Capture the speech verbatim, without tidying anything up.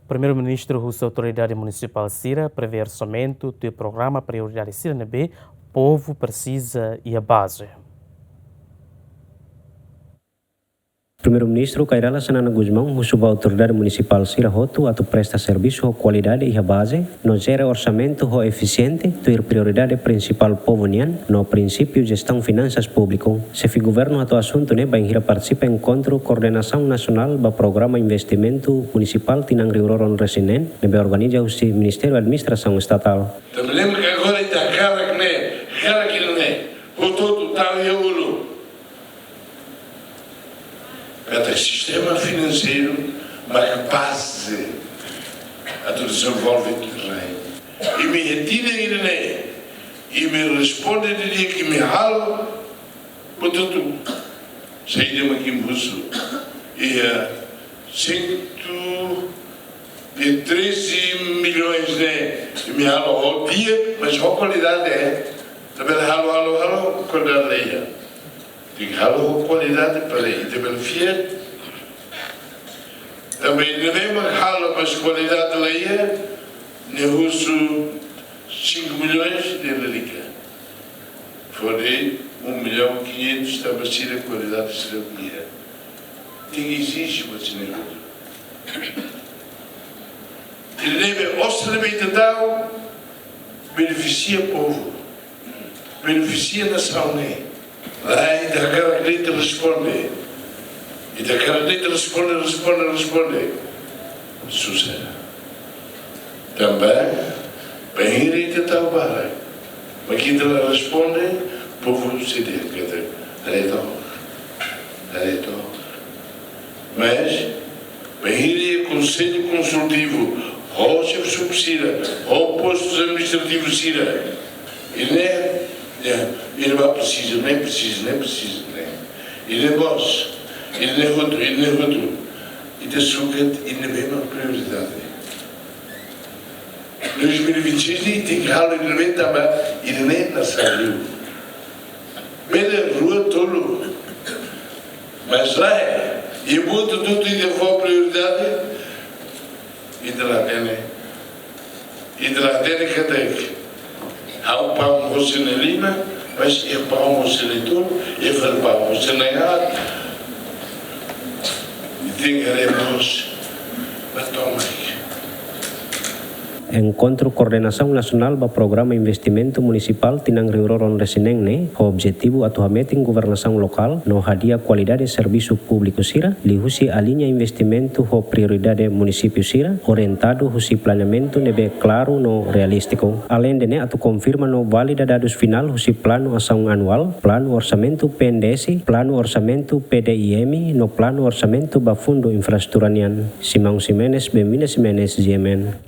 Primeiru-Ministru husu autoridade munisipál sira prevee orsamentu tuir programa prioridade sira ne'ebé povu presiza iha baze. Primeiru-Ministru Kay Rala Xanana Gusmão husu ba autoridade munisipál sira hotu atu presta servisu ho kualidade iha baze, no jere orsamentu ho efisiente, tuir prioridade prinsipál povu nian, no prinsípiu jestaun finansas públiku. Xefe governu hato'o asuntu ne'e bainhira partisipa enkontru koordenasaun nasionál ba programa investimentu munisipál tinan rihun rua ruanulu-resin-neen, ne'ebé organiza husi Ministériu Administrasaun Estatál. Tanba ne'e mak agora ita hakarak ne'e, hakarak ida-ne'e, hotu-hotu tau iha ulun. Katak sistema finanseiru maka baze atu dezenvolve tuir rai. Imi iha tinan ida-ne'e, imi responde didi'ak, imi halo buat hotu. Saida mak imi husu? Iha sentu e treze milhões ne'e, imi halo ho di'ak, mas ho kualidade, eh. Labele halo, halo, halo, kualidade la iha. Tenke halo ho kualidade para ita bele fiar. Tanba ida-ne'ebé mak halo, mas kualidade la iha, ne'e husu cinco milhões de lalika. Fó de'it um milhão quinhentos tanba sira kualidade sira la iha. Tenke ezije ba sira. Ida-ne'ebé osan ne'ebé ita tau benefisia povu, benefisia nasaun ne'e. Lae, ita hakarak de'it responde. Ita hakarak de'it responde, responde, responde. Susar. Tanba bainhira ita tau barak, mak ita la responde, povu sei dehan katak haree to'ok, haree to'ok. Mas bainhira iha Konsellu Konsultivu, ho xefe suku sira, ho postus administrativus sira, ida-ne'e, ya, ida-ne'e presiza ne'e, presiza ne'e, presiza ne'e. Ida-ne'e mós, ida-ne'e hotu, ida-ne'e hotu. Ita sukat ida-ne'ebé mak prioridade. Dois mil e vinte e seis ne'e tenke halo ida-ne'ebé tanba ida-ne'e nasaun. Bele rua tolu. Mas lae, iha buat hotu-hotu ita fó prioridade, ita la hatene. Ita la hatene katak ha'u pam ho sira-nia liman, mas iha pam ho sira-nia tulun, iha fali pam ho sira-nia aat. Ita tenke haree mós ba tomak. Enkontru koordenasaun nasionál ba programa investimentu munisipál tinan rihun rua ruanulu-resin-neen ne'e, ho objetivu atu hametin governasaun lokál no hadi'a kualidade servisu públiku sira, liuhusi aliña investimentu ho prioridade munisípiu sira, orientadu husi planeamentu ne'ebé klaru no realístiku. Aleinde ne'e atu konfirma no valida dadus finál husi planu asaun anuál, planu orsamentu P N D S, planu orsamentu P D I M no planu orsamentu ba fundu infraestrutura nian. Simão Ximenes, Benvinda Ximenes, G M N.